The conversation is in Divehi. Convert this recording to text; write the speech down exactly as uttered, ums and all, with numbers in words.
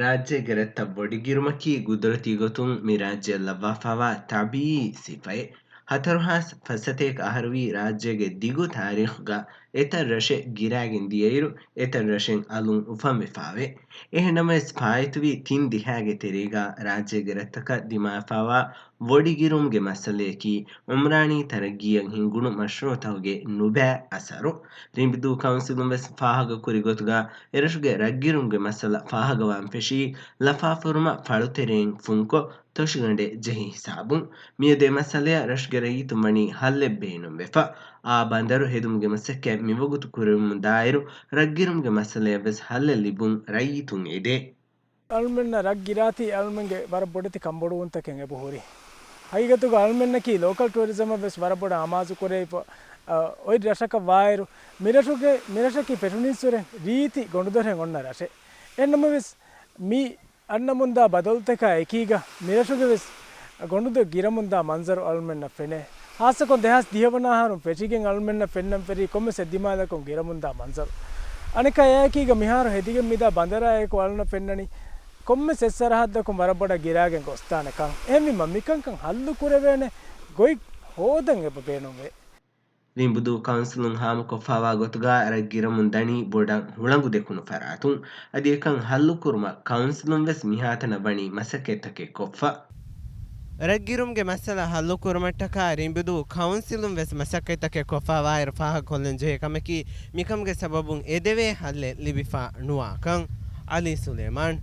ރާއްޖޭގެ ރަށްތައް ބޮޑިގިރުމަކީ ގުދުރަތީ ގޮތުން މި ރާއްޖެއަށް ލައްވާފާވާ ޠަބީޢީ ސިފައެއް. ހަތަރު ހާސް ފައްސަތޭކަ އަހަރުވީ ރާއްޖޭގެ ދިގު ތާރީޚުގަ އެތައް ރަށެއް ގިރާގެން ދިޔައިރު، އެތައް ރަށެއް އަލުން އުފަންވެފާވޭ. އެހެންނަމަވެސް، ފާއިތުވި ތިން ދިހާގެ ތެރޭގަ ރާއްޖޭގެ ރަށްތަކަށް ދިމާވެފާވާ ވޮޑިގިރުމުގެ މައްސަލަޔަކީ، އުމްރާނީ ތަރައްގީއަށް ހިންގުނު މަޝްރޫޢުތަކުގެ ނުބައި އަސަރު. ރިނބިދޫ ކައުންސިލުން ވެސް ފާހަގަކުރި ގޮތުގަ، އެރަށުގެ ރަށްގިރުމުގެ މައްސަލަ ފާހަގަވާން ފެށީ، ލަފާފުރުމަށް ފަޅުތެރެއިން ފުންކޮށް، ތޮށިގަނޑެއް ޖެހި ހިސާބުން. މިއަދު އެ މައްސަލަޔަށް ރަށުގެ ރައްޔިތުން ވަނީ ހައްލެއް ބޭނުންވެފަ. އާ ބަނދަރު ހެދުމުގެ މަސައްކަތް މިވަގުތު ކުރެވެމުން ދާއިރު، ރަށްގިރުމުގެ މައްސަލަޔަށް ވެސް ހައްލެއް ލިބުން ރައްޔިތުން އެދޭ. އަޅުމެންނަށް ރަށް ގިރާތީ އަޅުމެންގެ ވަރަށް ބޮޑެތި ކަންބޮޑުވުންތަކެއް އެބަހުރި. ހަގީގަތުގަ އަޅުމެންނަކީ ލޯކަލް ޓޫރިޒަމަށް ވެސް ވަރަށް ބޮޑަށް އަމާޒު ކުރެވިފަ، އަ، އޮތް ރަށަކަށް ވާއިރު، މިރަށުގެ، މިރަށަކީ ފެށުނީއްސުރެ ރީތި ގޮނޑުދޮށެއް އޮންނަ ރަށެއް. އެހެންނަމަވެސް، މި އަންނަމުންދާ ބަދަލުތަކާ އެކީގަ، މިރަށުގެ ވެސް ގޮނޑުދޮށް ގިރަމުންދާ މަންޒަރު އަޅުމެންނަށް ފެނޭ. ހާއްސަކޮށް ދެހާސް ދިހަ ވަނަ އަހަރުން ފެށިގެން އަޅުމެންނަށް ފެންނަން ފެށީ ކޮންމެސް އެއްދިމާލަކުން ގިރަމުންދާ މަންޒަރު. އަނެއްކާ އެއާއެކީގަ މިހާރު ހެދިގެން މިދާ ބަނދަރާއެކު އަޅުންނަށް ފެންނަނީ ކޮންމެސް އެއް ސަރަހައްދަކުން ވަރަށް ބޮޑަށް ގިރާގެން ގޮސްދާނެ ކަން. އެހެންވީމަ މިކަންކަން ހައްލު ކުރެވޭނެ ގޮތް ހޯދަން އެބަ ބޭނުންވޭ. ރިނބުދޫ ކައުންސިލުން ހާމަކޮށްފާވާ ގޮތުގަ ރަށް ގިރަމުން ދަނީ ބޮޑަށް ހުޅަނގު ދެކުނު ފަރާތުން. އަދި އެކަން ހައްލުކުރުމަށް ކައުންސިލުން ވެސް މިހާތަނަށް ވަނީ މަސައްކަތްތަކެއް ކޮށްފަ. ރަށްގިރުމުގެ މައްސަލަ ހައްލުކުރުމަށްޓަކާ ރިނބުދޫ ކައުންސިލުން ވެސް މަސައްކަތްތަކެއް ކޮށްފާވާއިރު ފާހަގަކޮށްލަން ޖެހޭ ކަމަކީ، މިކަމުގެ ސަބަބުން އެދެވޭ ހައްލެއް ލިބިފަ ނުވާކަން. އަލީ ސުލޭމާން،